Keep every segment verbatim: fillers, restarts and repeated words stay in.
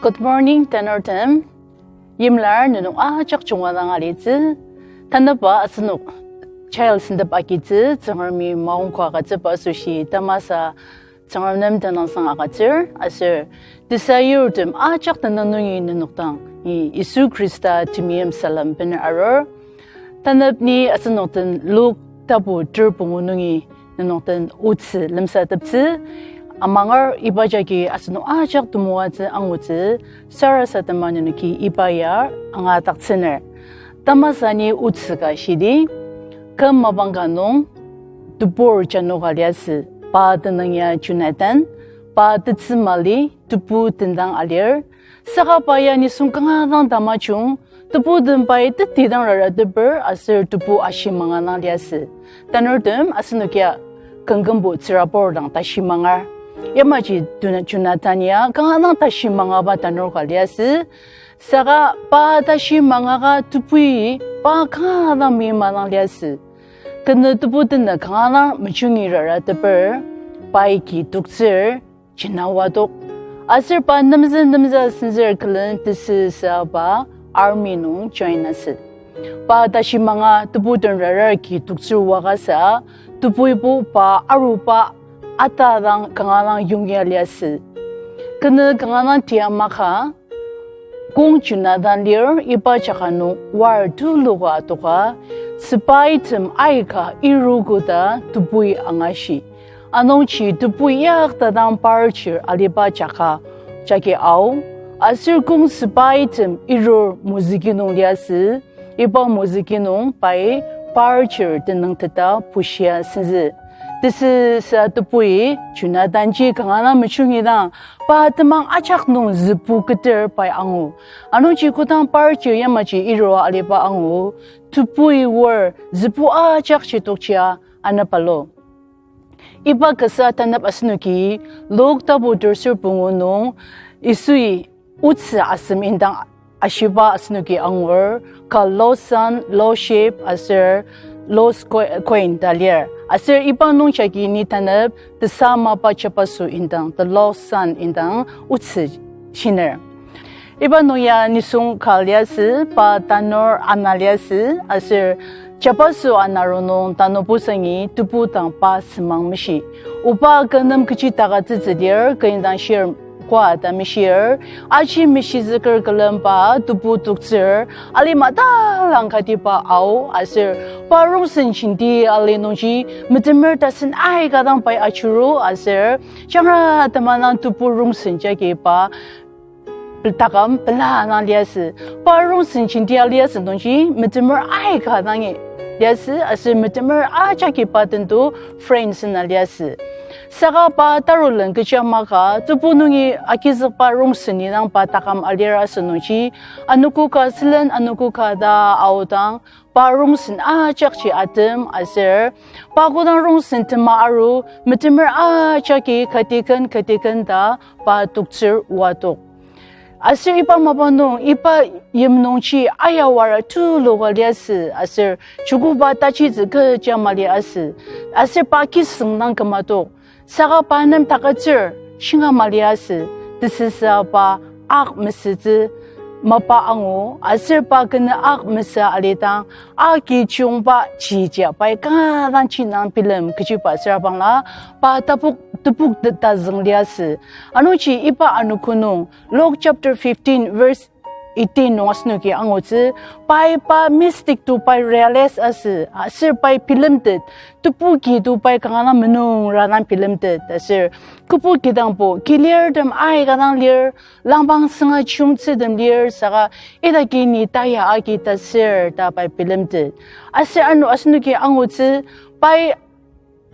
Good morning, tanurtem. Yimlar nenok ajak junga dang alitsü. Tanüba asenok child sentep agitsü, Tsüngremi maongka agütsüba asoshi tamasa Tsüngrem nem tenüngsang agütsür, aser tesayurtem ajak tenüng nungi nenok dang, i Yisu Khrista temeim salem bener arur. Tanep ni asenok den Luk tapu ter pungu nungi nenok den otsü lemsateptsü, amangar iba jagi asenok ajak temoatsü angutsü, sarasadema nenoki iba ya angadaktsüner. Tamasa ni otsü ka shidi, küm mapang ka nung tebur janoka liasü, pa tenüng ya Jonathan, pa tetsü mali tebu tendang alir, saka pa ya nisung kanga dang tamajung, tebu den pai teti dang rarateper aser tebu ashi manga dang liasü. Tanurtem asenok ya kümkümbo tsürabur dang tashi mangar. Yamaji Jona-, Jonathan ya kanga dang tashi mangaba tanur ka liasü. Saka pa tashi mangaka tebui pa kanga dang meima dang liasü. Kenü tebu tenü kanga dang mejungi rarateper, pai ki toktsür, jina oadok. Aser pa nemzü nemzü senzür külen tesüsa pa army nung join asü. Pa tashi manga tebu den rarar ki toktsür oa kasa, tebuibo pa aruba ata dang kanga dang yongya liasü. Kenü kanga dang tia maka, kong Jonathan lir iba jaka nung war tuluka adoka, sepaitem aika iru koda tebui angashi. Anungji tebui yakta dang par chir aliba jaka jagi ao, aser kong sepaitem irur mozüki nung liasü, iba mozüki nung pai par chir tenüngteta bushia senzü. Tesüsa tebui Jonathan ji kanga dang mejungi dang, pa temang ajak nung zübu keter pai angu. Anungji kodang par chir yamaji irua aliba angu, tebui wor zübu ajak ji tokjia anepalo. Iba kasa tanep asenoki Luk tapu terser pungu nung Yisui otsü asem indang ashiba asenoki angur, ka lost son, lost sheep aser lost co-, coin ta lir. Aser iba nung jagi ni tanep tesa mapa jabaso indang, the lost son indang otsü shiner. Iba nung ya nisung ka liasü, pa tanur ana liasü, aser jabaso ana ronung tanur busangi tebu dang pa semang meshi. Oba kü nem kechi taka tsütsü lir, kü indang shir kwa ta meshir, aji meshizüker külemba tebu toktsür, alima talang kati pa ao, aser pa rongsen jenti ali nungji metemer tasen aika dang pai ajuru, aser jangra temanang tebu rongsen jagi pa pel-, takam pela nang liasü. Pa rongsen jenti aliasü nungji metemer aika dangi liasü, aser metemer ajaki pa tendo friends na liasü. Saka pa tarulen kecha maka, tebu nungi agizükba rongsen indang pa takam alir asü nungji, anogo ka sülen anogo ka ta aodang, pa rongsen ajakji atem aser, pa kodang rongsen tema aru, metemer ajaki katiken katiken ta pa toktsür oatok. Aser iba mapa nung, iba yim nungji ayawara tuluka liasü, aser chukuba tajitsü kecha mali asü, aser pa kisüng dang kümatok. Saka pa nem takütsür shinga mali asü, tesüsa pa ak mesütsü mapa angu, aser pa kenü ak mesü alidang, aki chiyongba chiji pai kanga dang chinang bilem kechiba süra bangla, pa tapok, tepok te-, tazüng liasü. Anungji iba anogo nung, Luke chapter fifteen verse eighteen nung asenoki angutsü, pai pa mistake to pai realize asü, aser pai bilemtet, tebu ki to pai kanga dang menungra dang bilemtet, aser kübu kidangbo, kilirtem aika dang lir, langpang sünga chiyungtsütem lir, saka idaki ni taya agi tasür ta pai bilemtet. Aser ano asenoki angutsü, pai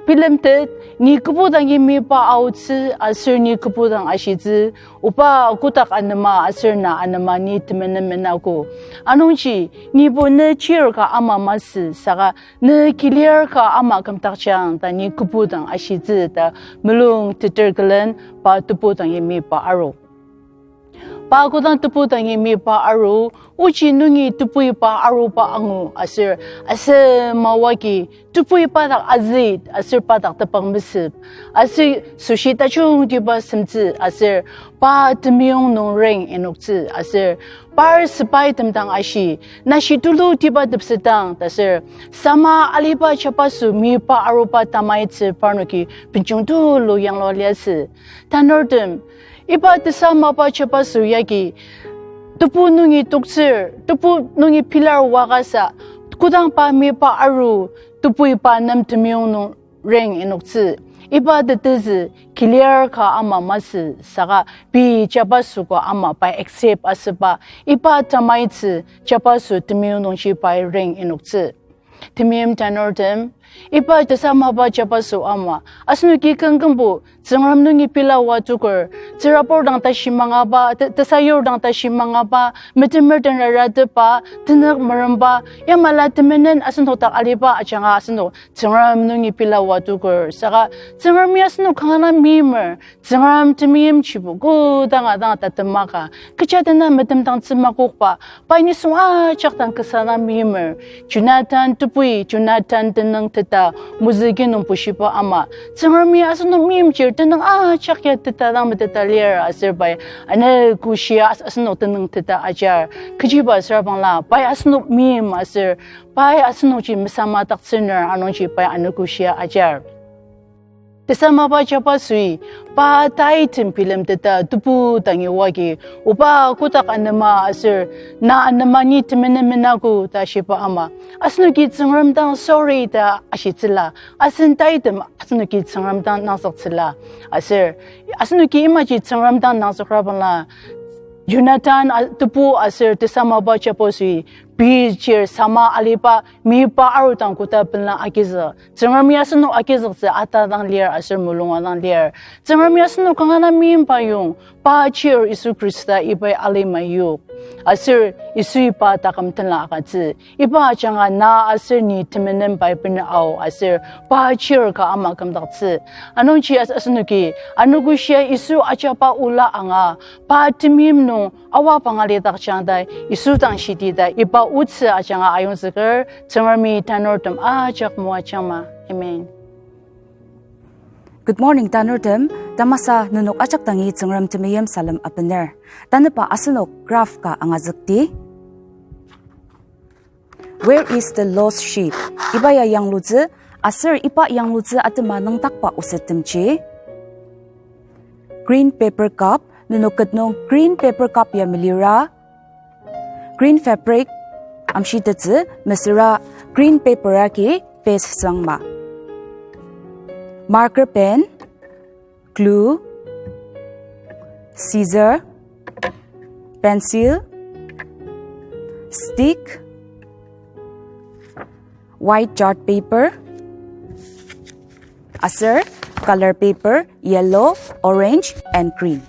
bilemtet, ni kübu dangi meyipa aotsü, aser ni kübu dang ashitsü, oba kotak anema aser na anema ni temenen menago. Anungji, nibo ne chir ka ama masü, saka ne kilir ka ama kümdakjang ta ni kübu dang ashitsü ta mulung teter külen pa tebu dangi meyipa aru. Pa kodang tebu dangi meyipa aru, ochi nungi tebuiba aruba angu aser, asema wagi tebuiba dak azüit aser pa dak tepang mesep. Aser süshi tajungtiba semtsü aser pa temeyong nung reng enoktsü aser par sepai temdang ashi, nashi tulutiba tepsetang ta aser, sama aliba jabaso meyipa aruba tamaitsü parnoki benjong tulu yanglua liasü. Tanurtem, iba tesamaba jabaso yagi tebu nungi toktsür, tebu nungi pilar wakasa, kodang pa meyipa aru, tebuiba nem temeyong nung reng enoktsü. Iba tetezü clear ka ama masü saka pei jabaso ka ama pai accept asüba, iba tamaitsü jabaso temeyong nungji pai reng enoktsü. Temeim tanurtem, iba tesamaba jabaso ama, asenoki kümkümbo Tsüngrem nungi pilawa tukur, tsürabur dang tashi mangaba, te-, tesayur dang tashi mangaba, metemer den raratepa, tenük meremba, yamala temenen asenok dak aliba ajanga asenok Tsüngrem nungi pilawa tukur. Saka Tsüngremi asenok kanga meimer, Tsüngrem temeimjibo kodanga dang tatemaka, kecha dena metemdangtsü makokba, pai nisung ajak dang kasa dang meimer. Jonathan tebui, Jonathan tenüng teta, mozüki nung bushiba ama, Tsüngremi asenok meimchir tenüng ajak ya teta dang meteta lir aser pai anogo shia as-, asenok tenüng teta ajar. Kechiba asür bangla, pai asenok meim aser, pai asenokji mesama daktsüner anungji pai anogo shia ajar. Tesamaba jabasoi, pa taitem bilemteta tebu dangi wagi, oba kotak anema aser, na anema ni temenen menago ta shiba ama, asenoki Tsüngrem dang sorry ta ashitsüla, asen taitem asenoki Tsüngrem dang nangzüktsüla, aser, asenoki imaji Tsüngrem dang nangzükra bangla, Jonathan a-, tebu aser tesamaba jabasoi, pei chir sama aliba, meyipa arudang koda pela agizük. Tsüngremi asenok agizüktsü ata dang lir aser mulunga dang lir. Tsüngremi asenok kanga meimba yong, pa chir Yisu Khrista ibai alima yok. Aser Yisui pa taküm tenla agütsü. Iba ajanga na aser ni temenen pai bena ao aser pa chir ka ama kümdaktsü. Anungji as-, asenoki, anogo shia Yisu ajaba ola anga, pa temeim nung awa pangalidak jangta, Yisu dang shitita, iba otsü ajanga ayongzüker, Tsüngremi tanurtem ajak moajangma. Amen. Good morning, tanurtem. Tamasa nenok ajak dangi Tsüngrem temeim salem abener. Tanüba asenok craft ka angazükdi. Where is the lost sheep? Iba ya yanglutsü, aser iba yanglutsü atema nüngdakba osettemji. Green paper cup, nenok ket nung green paper cup ya melira. Green fabric, amshitettsü, mesüra green paper agi paste süangma. Marker pen, glue, scissor, pencil, stick, white chart paper, aser color paper, yellow, orange, and green.